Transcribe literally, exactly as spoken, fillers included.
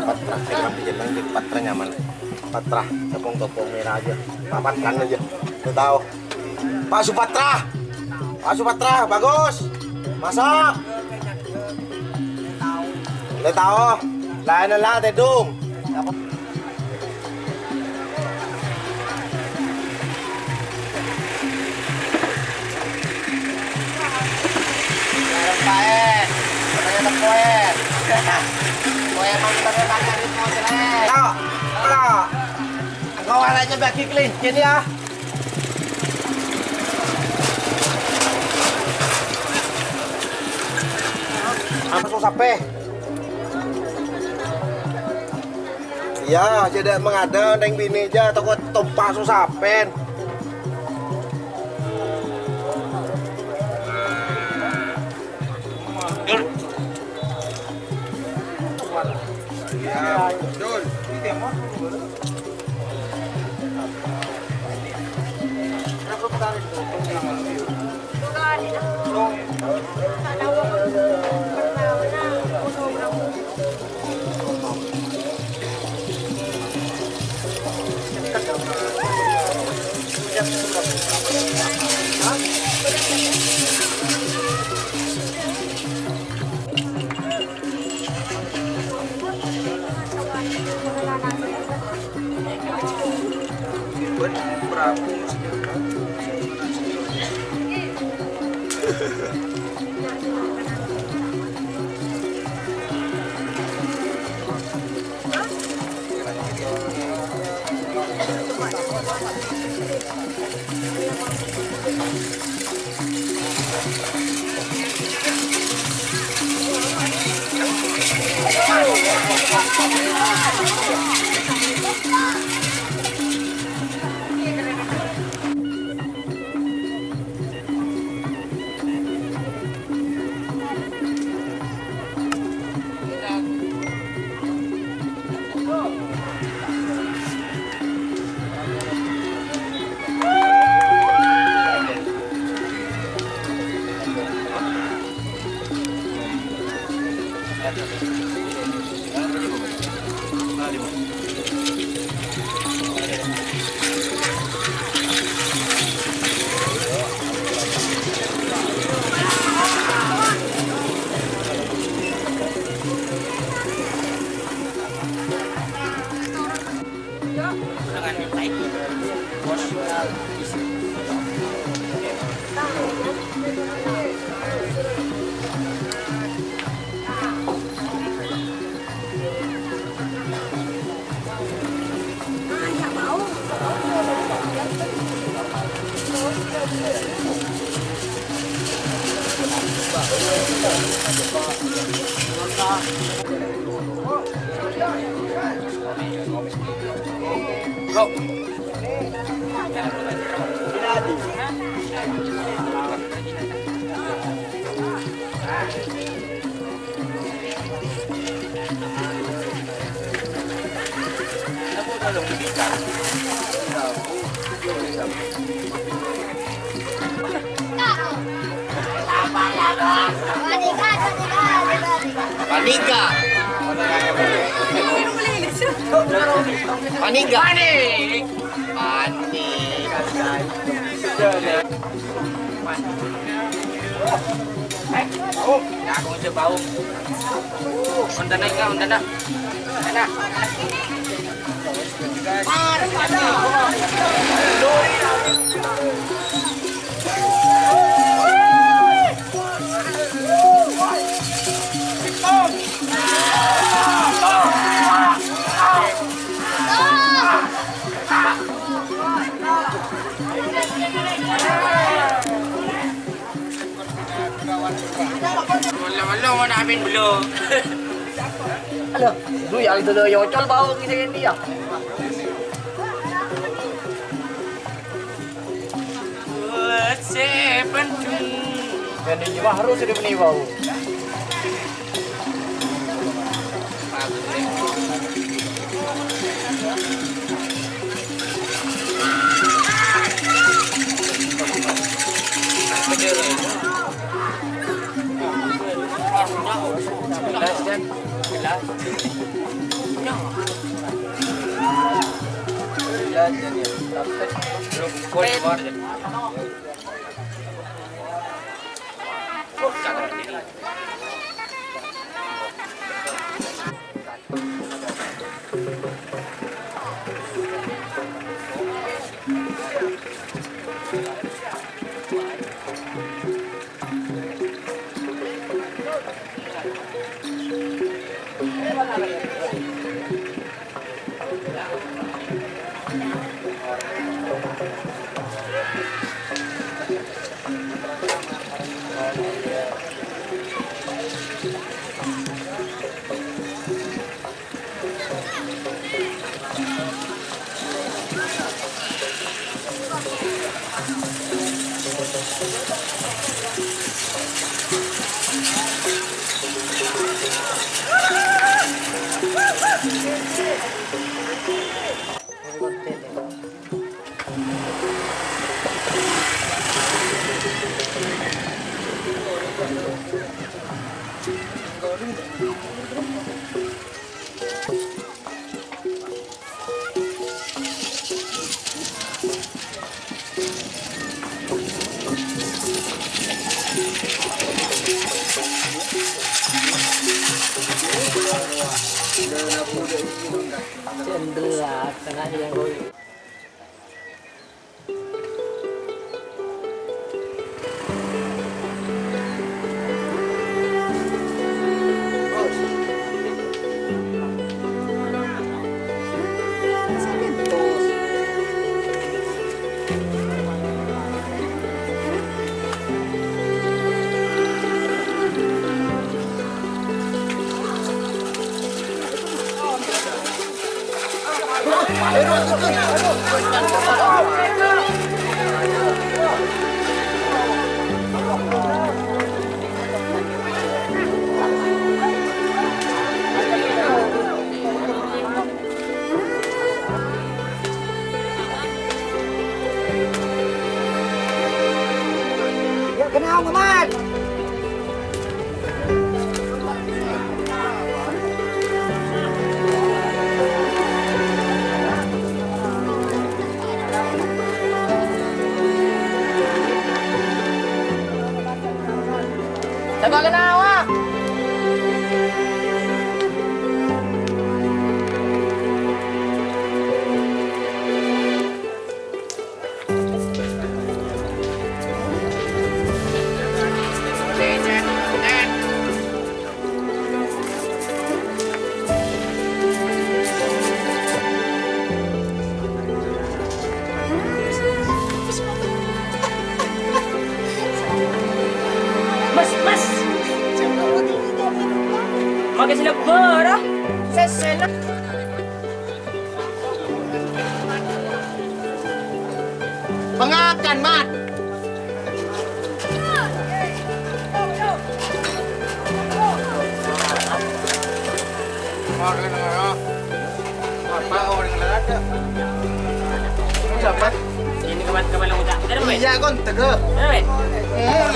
Patra, sè rapi jeneng Patra nyaman. Patra, tepung-tepung merah aja. Papat kan aja. Lu tahu. Pak Supatra. Pak Supatra, bagus. Masak. Lu tahu. Lain lah, tedung. Bareng paè, bareng tepoè. Poè mantarè pacar itu jelek. Tok, tok. Engko' arè' nyembagi kelincin, ya. Apa susah, Pè? Iyâ, jhâ' dâ' mangadâ' neng binè jâ, tako' tompa so sapèn. Panika. Panika. Panik. Panik. Oh, ya, aku aja bau. Konten aja, konten dah. Enak. Malem-malem ana' abin belum. Aduh, duh, ya itu loh, yocol bau gini-gini ya. Buat sependung. Jadi jiwa harus hidup ini bau. Cendela, kena yang Ya, kenal, Mamat. Jaga kena awak. Sè lebur, ah. Sèsèna. Pangakan, Mat. Apa orang nggak ada? Siapa? Ini kawan-kawan yang udah. Iya, kon, teguh.